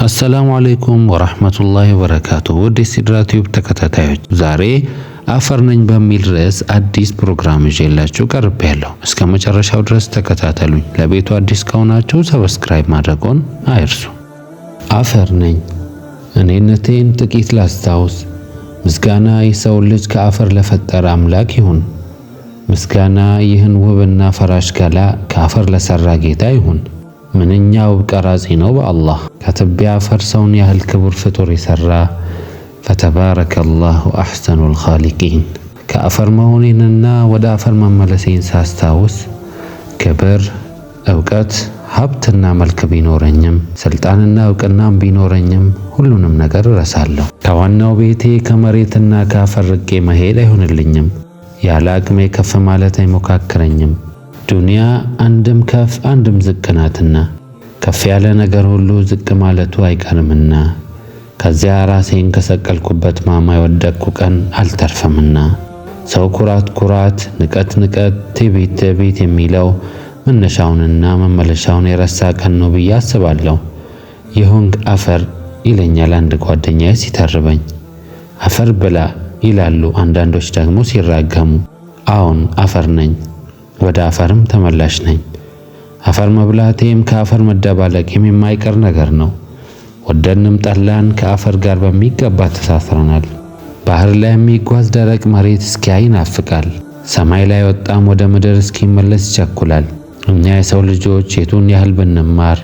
السلام عليكم ورحمة الله وبركاته። ውድ የሲድራ ቲዩብ ተከታታዮች፣ ዛሬ አፈር ነኝ በሚል ርዕስ አዲስ ፕሮግራም ይዤላችሁ ቀርቤያለሁ። እስከ መጨረሻው ድረስ ተከታተሉኝ። ለቤቱ አዲስ ከሆናችሁ subscribe ማድረግዎን አይርሱ። አፈር ነኝ። እኔነቴን ጥቂት ላስታውስ። ምስጋና የሰውን ልጅ ከአፈር ለፈጠረ አምላክ ይሁን። ምስጋና ይህን ውብና ፈራሽ ገላ ከአፈር ለሰራ ጌታ ይሁን። ምንኛ ውብ ቀራጺ ነው በአላህ፣ ከትቢያ አፈር ሰውን ያህል ክቡር ፍጡር የሰራ። فتبارك الله أحسن الخالقين። ከአፈር መሆኔንና ወደ አፈር መመለሴን ሳስታውስ ክብር፣ እውቀት፣ ሀብትና መልክ ቢኖረኝም፣ ስልጣንና እውቅናም ቢኖረኝም ሁሉንም ነገር እረሳለሁ። ከዋናው ቤቴ ከመሬትና ከአፈር ርቄ መሄድ አይሆንልኝም። ያለ አቅሜ ከፍ ማለት አይሞካክረኝም። ዱንያ አንድም ከፍ አንድም ዝቅ ናትና ከፍ ያለ ነገር ሁሉ ዝቅ ማለቱ አይቀርምና፣ ከዚያ ራሴን ከሰቀልኩበት ማማ የወደቅኩ ቀን አልተርፍምና፣ ሰው ኩራት ኩራት፣ ንቀት ንቀት፣ ትዕቢት ትዕቢት የሚለው መነሻውንና መመለሻውን የረሳ ቀን ነው ብዬ አስባለሁ። የሆንክ አፈር ይለኛል አንድ ጓደኛዬ ሲተርበኝ። አፈር ብላ ይላሉ አንዳንዶች ደግሞ ሲራገሙ። አዎን፣ አፈር ነኝ፣ ወደ አፈርም ተመላሽ ነኝ። አፈር መብላቴም ከአፈር መደባለቄም የማይቀር ነገር ነው። ወደንም ጠላን ከአፈር ጋር በሚገባ ተሳስረናል። ባህር ላይ የሚጓዝ ደረቅ መሬት እስኪያይ ይናፍቃል። ሰማይ ላይ ወጣም ወደ ምድር እስኪመለስ ይቸኩላል። እኛ የሰው ልጆች የቱን ያህል ብንማር፣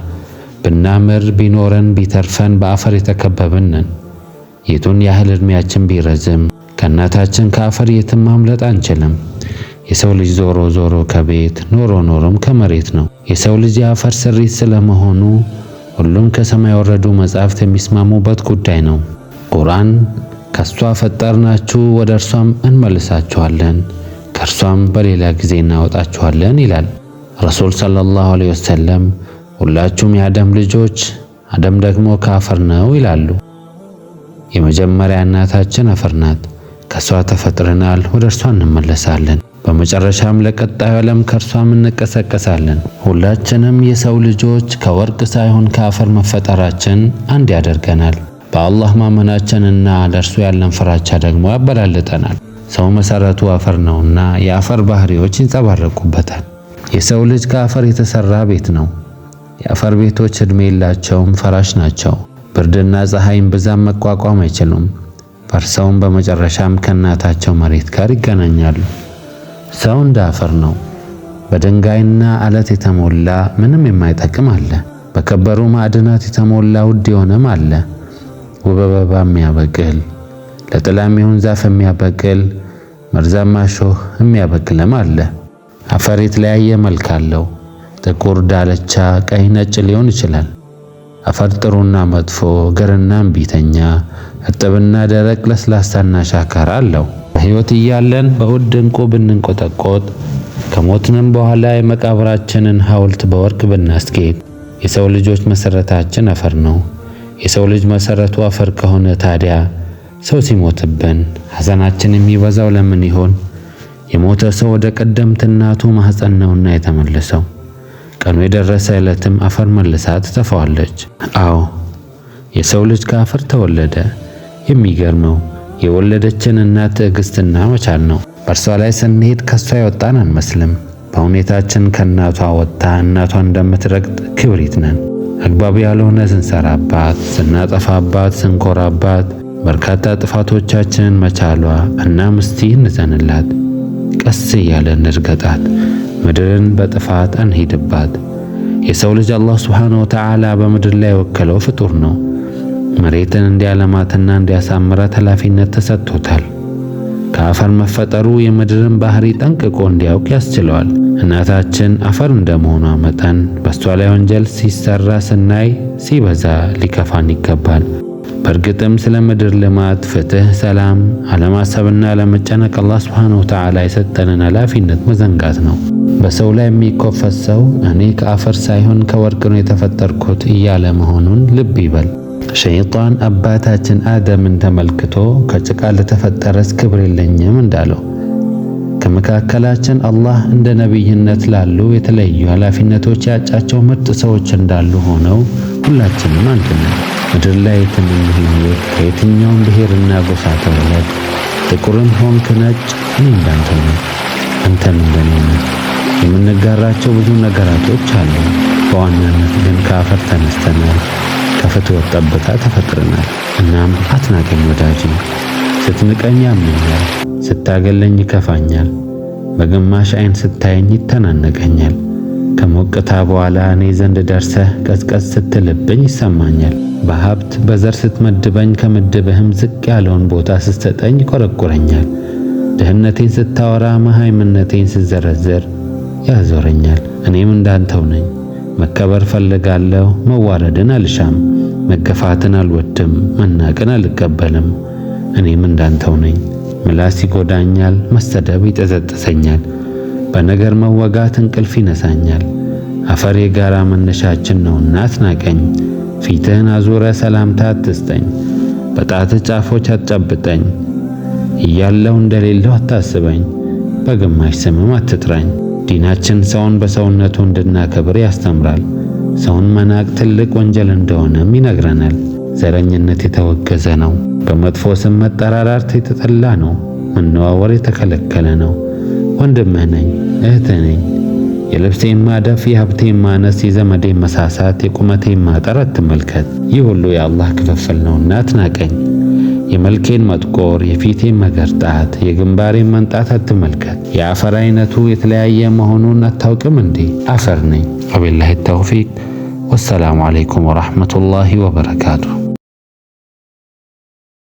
ብናምር፣ ቢኖረን ቢተርፈን በአፈር የተከበብን ነን። የቱን ያህል እድሜያችን ቢረዝም ከእናታችን ከአፈር የትም ማምለጥ አንችልም። የሰው ልጅ ዞሮ ዞሮ ከቤት፣ ኖሮ ኖሮም ከመሬት ነው። የሰው ልጅ የአፈር ስሪት ስለመሆኑ ሁሉም ከሰማይ የወረዱ መጻሕፍት የሚስማሙበት ጉዳይ ነው። ቁርአን ከእሷ ፈጠርናችሁ፣ ወደ እርሷም እንመልሳችኋለን፣ ከእርሷም በሌላ ጊዜ እናወጣችኋለን ይላል። ረሱል صلى الله عليه وسلم ሁላችሁም የአደም ልጆች፣ አደም ደግሞ ከአፈር ነው ይላሉ። የመጀመሪያ እናታችን አፈር ናት። ከእሷ ተፈጥረናል፣ ወደ እርሷ እንመለሳለን። በመጨረሻም ለቀጣዩ ዓለም ከእርሷም እንቀሰቀሳለን። ሁላችንም የሰው ልጆች ከወርቅ ሳይሆን ከአፈር መፈጠራችን አንድ ያደርገናል። በአላህ ማመናችንና ለእርሱ ያለን ፍራቻ ደግሞ ያበላልጠናል። ሰው መሰረቱ አፈር ነውና የአፈር ባህሪዎች ይንጸባረቁበታል። የሰው ልጅ ከአፈር የተሰራ ቤት ነው። የአፈር ቤቶች ዕድሜ የላቸውም፣ ፈራሽ ናቸው። ብርድና ፀሐይን ብዛም መቋቋም አይችሉም። ፈርሰውም በመጨረሻም ከእናታቸው መሬት ጋር ይገናኛሉ። ሰው እንደ አፈር ነው። በድንጋይና አለት የተሞላ ምንም የማይጠቅም አለ። በከበሩ ማዕድናት የተሞላ ውድ የሆነም አለ። ውብ አበባ የሚያበቅል፣ ለጥላ የሚሆን ዛፍ የሚያበቅል፣ መርዛማ እሾህ የሚያበቅልም አለ። አፈር የተለያየ መልክ አለው። ጥቁር፣ ዳለቻ፣ ቀይ፣ ነጭ ሊሆን ይችላል። አፈር ጥሩና መጥፎ፣ ገርና እምቢተኛ፣ እርጥብና ደረቅ፣ ለስላሳና ሻካራ አለው። በሕይወት እያለን በውድ ዕንቁ ብንንቆጠቆጥ፣ ከሞትንም በኋላ የመቃብራችንን ሐውልት በወርቅ ብናስጌጥ፣ የሰው ልጆች መሰረታችን አፈር ነው። የሰው ልጅ መሰረቱ አፈር ከሆነ ታዲያ ሰው ሲሞትብን ሐዘናችን የሚበዛው ለምን ይሆን? የሞተ ሰው ወደ ቀደምት እናቱ ማኅፀን ነውና የተመለሰው። ቀኑ የደረሰ ዕለትም አፈር መልሳ ትተፋዋለች። አዎ፣ የሰው ልጅ ከአፈር ተወለደ። የሚገርመው የወለደችን እናት ትዕግስትና መቻል ነው። በእርሷ ላይ ስንሄድ ከሷ የወጣን አንመስልም። በሁኔታችን ከእናቷ ወጥታ እናቷን እንደምትረግጥ ክብሪት ነን። አግባብ ያልሆነ ስንሰራባት፣ ስናጠፋባት፣ ስንኮራባት በርካታ ጥፋቶቻችንን መቻሏ። እናም እስቲ እንዘንላት፣ ቀስ እያለ እንርገጣት፣ ምድርን በጥፋት አንሂድባት። የሰው ልጅ አላህ ሱብሓነሁ ወተዓላ በምድር ላይ የወከለው ፍጡር ነው። መሬትን እንዲያለማትና እንዲያሳምራት ኃላፊነት ተሰጥቶታል። ከአፈር መፈጠሩ የምድርን ባህሪ ጠንቅቆ እንዲያውቅ ያስችለዋል። እናታችን አፈር እንደመሆኗ መጠን በእሷ ላይ ወንጀል ሲሰራ ስናይ ሲበዛ ሊከፋን ይገባል። በእርግጥም ስለ ምድር ልማት፣ ፍትህ፣ ሰላም አለማሰብና አለመጨነቅ አላህ ሱብሓነሁ ወተዓላ የሰጠንን ኃላፊነት መዘንጋት ነው። በሰው ላይ የሚኮፈስ ሰው እኔ ከአፈር ሳይሆን ከወርቅ ነው የተፈጠርኩት እያለ መሆኑን ልብ ይበል። ሸይጣን አባታችን አደምን ተመልክቶ ከጭቃ ለተፈጠረስ ክብር የለኝም እንዳለው፣ ከመካከላችን አላህ እንደ ነቢይነት ላሉ የተለያዩ ኃላፊነቶች ያጫቸው ምርጥ ሰዎች እንዳሉ ሆነው ሁላችንም አንድ ነን። ምድር ላይ የትም ይሁን የት፣ ከየትኛውም ብሔርና ጎሳ ተወለድ፣ ጥቁርም ሆንክ ነጭ፣ እኔ እንዳንተው ነኝ፣ አንተም እንደኔ ነህ። የምንጋራቸው ብዙ ነገራቶች አሉ። በዋናነት ግን ከአፈር ተነስተናል፣ ከፍትወት ጠብታ ተፈጥረናል። እናም አትናቀኝ ወዳጄ። ስትንቀኝ ያመኛል፣ ስታገለኝ ይከፋኛል፣ በግማሽ አይን ስታየኝ ይተናነቀኛል። ከሞቅታ በኋላ እኔ ዘንድ ደርሰህ ቀዝቀዝ ስትልብኝ ይሰማኛል። በሀብት በዘር ስትመድበኝ ከምድብህም ዝቅ ያለውን ቦታ ስትሰጠኝ ይቆረቁረኛል። ድህነቴን ስታወራ፣ መሃይምነቴን ስዘረዝር ያዞረኛል። እኔም እንዳንተው ነኝ። መከበር ፈልጋለሁ፣ መዋረድን አልሻም። መገፋትን አልወድም፣ መናቅን አልቀበልም። እኔም እንዳንተው ነኝ። ምላስ ይጎዳኛል፣ መሰደብ ይጠዘጥሰኛል። በነገር መወጋት እንቅልፍ ይነሳኛል። አፈር የጋራ መነሻችን ነውና አትናቀኝ። ፊትህን አዙረ ሰላምታ አትስጠኝ። በጣትህ ጫፎች አትጨብጠኝ። እያለሁ እንደሌለው አታስበኝ። በግማሽ ስምም አትጥራኝ። ዲናችን ሰውን በሰውነቱ እንድናከብር ያስተምራል። ሰውን መናቅ ትልቅ ወንጀል እንደሆነም ይነግረናል። ዘረኝነት የተወገዘ ነው። በመጥፎ ስም መጠራራት የተጠላ ነው። መነዋወር የተከለከለ ነው። ወንድምህ ነኝ፣ እህትህ ነኝ። የልብሴን ማደፍ፣ የሀብቴን ማነስ፣ የዘመዴን መሳሳት፣ የቁመቴን ማጠር አትመልከት። ይህ ሁሉ የአላህ ክፍፍል ነውና አትናቀኝ። የመልኬን መጥቆር፣ የፊቴን መገርጣት፣ የግንባሬን መንጣት አትመልከት። የአፈር አይነቱ የተለያየ መሆኑን አታውቅም እንዴ? አፈር ነኝ። ወቢላሂ ተውፊቅ። ወሰላሙ ዓለይኩም ወራህመቱላሂ ወበረካቱ።